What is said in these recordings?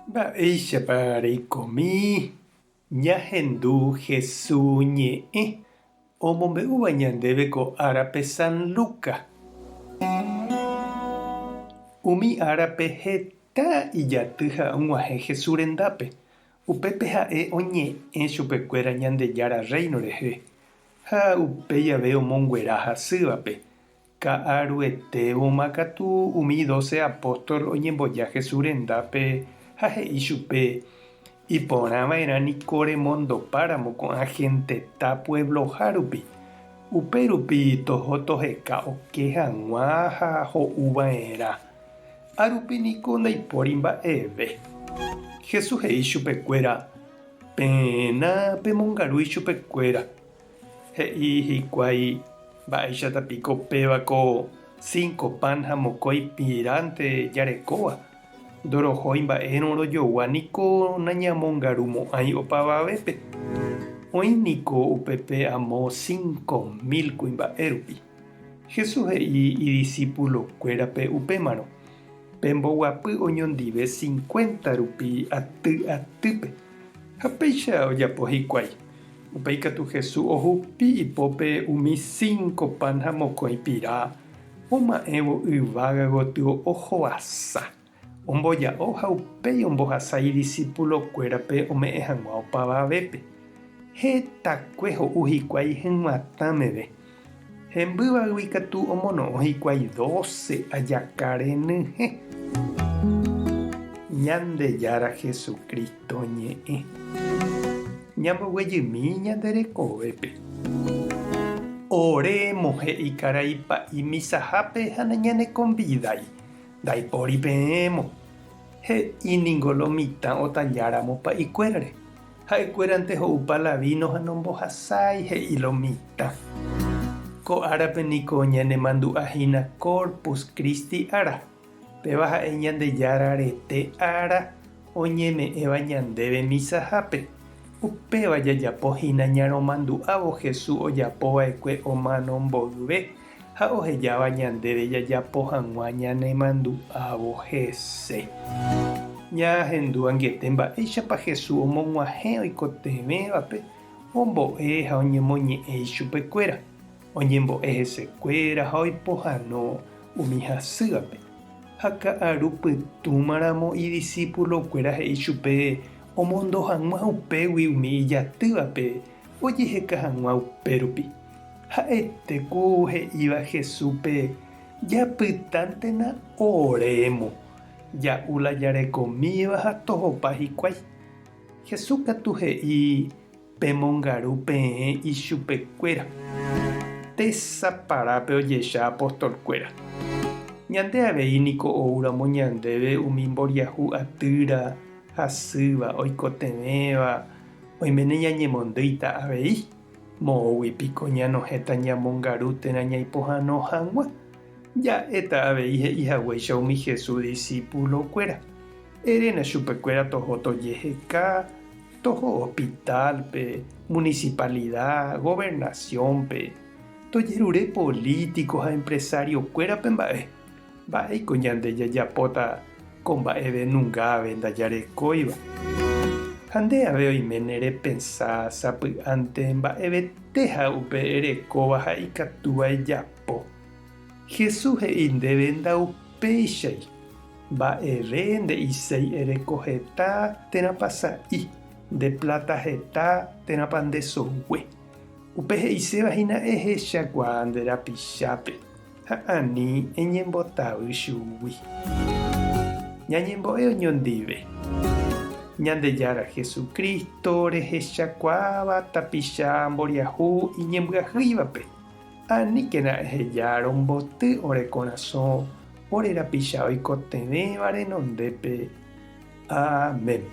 Mba'éichapa reikomi ñahendu Hesu ñe'ẽ omombe'úva ñandéve ko árape San Lucas? Umi árape heta ijaty ha og̃uahẽ Hesu rendápe, upépe ha'e oñe'ẽ chupekuéra Ñandejára Rréino rehe, ha upéi ave omonguera hasývape. Ka'aruetévoma katu umi dóse apóstol oñemboja Jesús rendápe ha he'i chupe, Iporã va'erã niko remondopáramo ko'ã genteta puebloha rupi, upe rupi toho toheka oke hag̃ua ha ho'u va'erã. Árupi niko ndaipóri mba'eve. Jesús he'i chupekuéra, Peẽna pemongaru ichupekuéra. He'i hikuái, Mba'éichata piko péva ko cinco pan ha mokõi piránte jarekóva? Ndorohói mba'érõ rojogua niko nañamongarumo'ãi opavavépe. Oĩ niko upépe amo 5000 kuimba'e rupi. Jesús he'i idisipulokuérape upémarõ, Pemboguapy oñondive cincuenta rupi aty atýpe. Ha péicha ojapo hikuái. Upéi katu Jesús ohupi ipópe umi cinco pan ha mokõi pira, oma'ẽvo yvága gotyo ohoasa, omboja'o ha upéi ombohasa idisipulokuérape ome'ẽ hag̃ua opavavépe. Hetakue ho'u hikuái hyg̃uatã meve. Hembývagui katu omono'õ hikuái dóse ajaka renyhẽ. Ñandejára Jesucristo ñe'ẽ. Ñamboguejymi ñande rekovépe. Ore mohe'i karai pa'i misahápe ha nañanekonvidái, ndaipóri peẽmo. He'i ningo lo mitã otalláramo pa'ikuérare. Ha'ekuérante ho'upa la víno ha nombohasái, he'i lo mitã. Ko árape niko ñanemandu'a hína Corpus Christi ára. Péva ha'e Ñandejára rete ára oñeme'ẽva ñandéve misahápe. Upéva jajapo hína ñaromandu'ávo Jesús ojapo va'ekue omano mboyve ha ohejáva ñandéve jajapo hag̃ua ñanemandu'ávo hese. Ñahendu angete mba'éichapa Jesús omog̃uahẽ oikotevẽvape ombo'e ha oñemoñe'ẽ ichupekuéra, oñembo'e hesekuéra ha oipohãno umi hasývape. Ha ka'aru pytũmaramo idisipulokuéra he'i chupe omondo hag̃ua upégui umi ijatývape ojeheka hag̃ua upérupi. Ha'ete ku he'íva Jesúspe, Japytántena orémo, ja'u la jarekomíva ha tohopa hikuái. Jesús katu he'i, Pemongaru peẽ ichupekuéra. Tesaparápe ojecha apostolkuéra. Ñande avei niko oúramo ñandéve umi mboriahu atýra, hasýva, oikotevẽva, oiméne ñañemondýita avei. Moõgui piko ñanohẽta ñamongaru térã ñaipohãno hag̃ua? Ja'éta avei he'i haguéicha umi Jesús disípulokuéra, Eréna chupekuéra toho tojeheka, toho hospitálpe, municipalida, gobernaciónpe, tojerure polítiko ha empresariokuérape mba'e. Mba'éiko ñande jajapóta ko mba'eve nunga ave ndajarekóiva? Ha nde ave oiméne repensa sapy'ánte mba'evetéha upe erekóva ha ikatúva ejapo. Jesús he'i ndéve ndaupéichai, mba'eve nde'iséi ereko heta térãpa sa'i, nde pláta heta térãpa nde sogue. Upe he'iséva hína ehechakuaa nde rapichápe. Ha ani eñembotavy chugui. Ñañembo'e oñondive. Ñandejára Jesucristo rehechakuaáva tapicha mboriahu iñembyahýivape, aníkena eheja romboty ore korasõ ore rapicha oikotevẽva renondépe. Amén.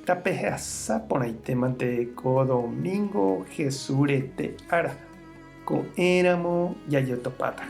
Tapehasa porãitémante ko domingo Jesús rete ára. Ko'ẽramo jajotopáta.